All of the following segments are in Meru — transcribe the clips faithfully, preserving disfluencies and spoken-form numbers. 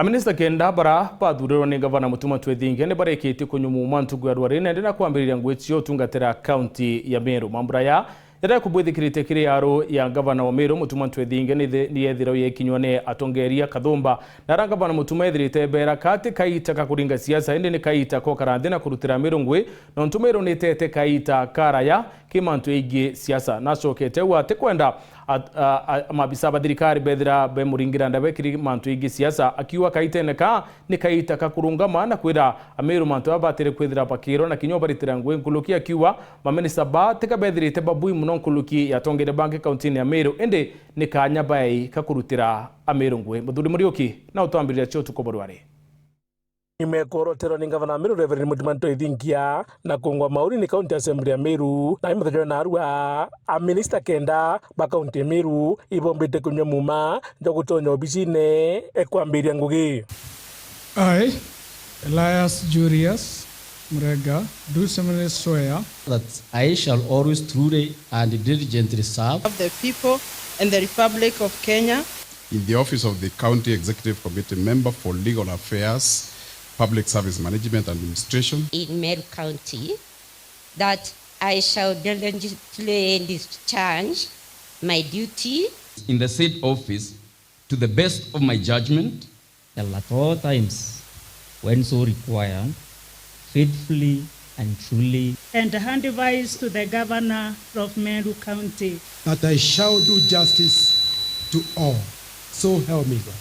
Aminista kenda bara bathurirwe ni Ngavana Mutuma Twethingia ni barikitie kunyumuma ntuku ya rwari nende na kwambiriria ngugi cia utungatira kaunti ya Meru. Mambura ya jaria kubwithikiritie kiri aru ya Ngavana wa Meru Mutuma Twethingia ni the-, ni yethirwa yekinywa ni atongeria kathumba. Na ara Ngavana Mutuma ethirite bera kati kaita ka kuringa siasa, indi ni kaita ka ukara nthi na kurutira Meru ngugi, nontu Meru ni itete kaita karaya ki mantu jaingi siasa. Nacokete au atikwenda at-, a, a, maabisa ba thirikari bethira bemuringira nda bekiri mantu jaingi siasa, akiuga kaitene ka ni kaita ka kurungama na kwira Ameru mantu baba batire kwithira bakirwa na kinya ubaritira ngugi nkuruki, akiuga maminista ba tiga bethirite babui muno nkuruki ya atongeria bangi kauntini ya Meru, indi ni kanya baei ka kurutira Ameru ngugi. Muthuri Muriuki na utwambiriria cia utuku bwa rwari. Nyuma ya kworoterwa ni Ngavana wa Meru Reverend Mutuma Ntwethingia na kuungwa mauri ni County Assembly ya Meru, na i muthenya wa narua, aminista kenda ba kaunti ya Meru ibombite kunyua muma jwa gutonya obicine e kwambiriria ngugi. I, Elias Julius Murega, do solemnly swear that I shall always truly and diligently serve of the people and the Republic of Kenya. In the office of the County Executive Committee member for Legal Affairs, Public Service Management and Administration. In Meru County, that I shall diligently discharge my duty. In the said office to the best of my judgment. Shall at all times, when so required, faithfully and truly. And hand advice to the governor of Meru County. That I shall do justice to all. So help me God.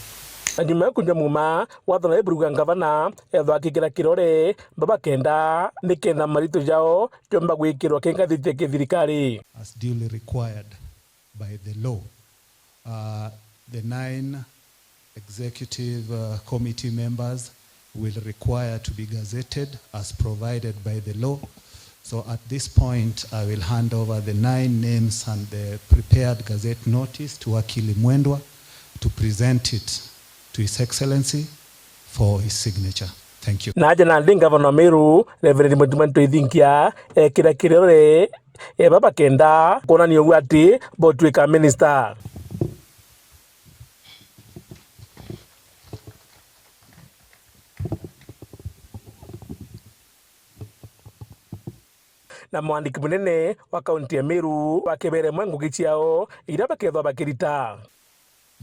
Na nyuma ya kunyua muma, watho na iburuga ngavana ethwa akikira kirore baba kenda, nikenda maritu jao jomba gwikirwa kingathiti ya kithirikari. As duly required by the law. Uh, the nine executive, uh, committee members will require to be gazetted as provided by the law. So at this point, I will hand over the nine names and the prepared gazette notice to Wakili Mwendwa to present it to His Excellency for his signature. Thank you. Na aja nandi ngavana wa Meru, Reverend Mutuma Ntwethingia, ekira kirore, e baba kenda, kwonania uu ati botwika minista. Na mwandiki munene wa kaunti ya Meru wa kibere mwe ngugi ciao iria bakethwa bakirita.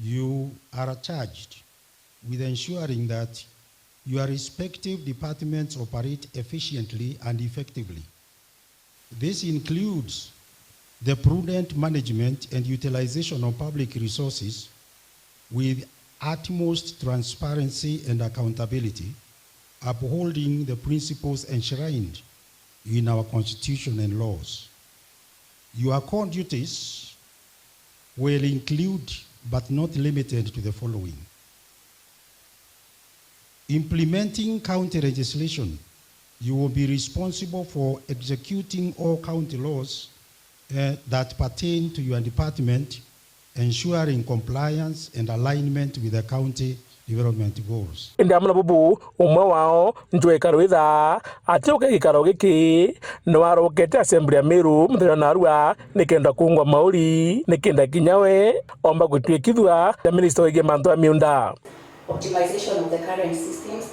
You are charged with ensuring that your respective departments operate efficiently and effectively. This includes the prudent management and utilization of public resources with utmost transparency and accountability, upholding the principles enshrined in our constitution and laws. Your core duties will include, but not limited to, the following. Implementing county legislation, you will be responsible for executing all county laws, eh, that pertain to your department, ensuring compliance and alignment with the county development goals. Indi amwe na bubu, umwe wao, Njwe Karwitha, ati uke gikaro giki, ni warokete Assembly ya Meru muthenya wa narua, nikenda kuungwa mauri, nikenda kinya we omba gutwikithua na minista wigii mantu ya miunda. Optimization of the current systems,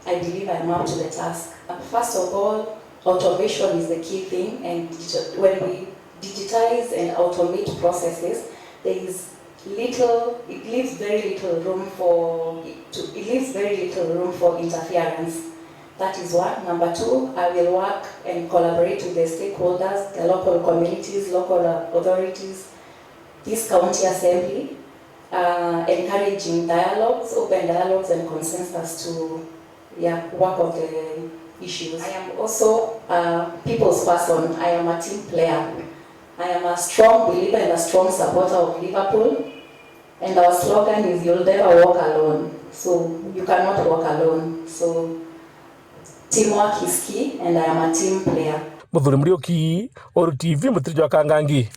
I believe I'm up to the task. First of all, automation is the key thing, and digi-, when we digitize and automate processes, there is little, it leaves very little room for, to, it leaves very little room for interference. That is one. Number two, I will work and collaborate with the stakeholders, the local communities, local authorities, this county assembly, uh, encouraging dialogues, open dialogues and consensus to, yeah, work on the issues. I am also, uh, people's person. I am a team player. I am a strong believer and a strong supporter of Liverpool. And our slogan is, "You'll never walk alone." So you cannot walk alone. So teamwork is key and I am a team player. Muthuri Muriuki, Uru T V, Mutiri jwa Kangangi.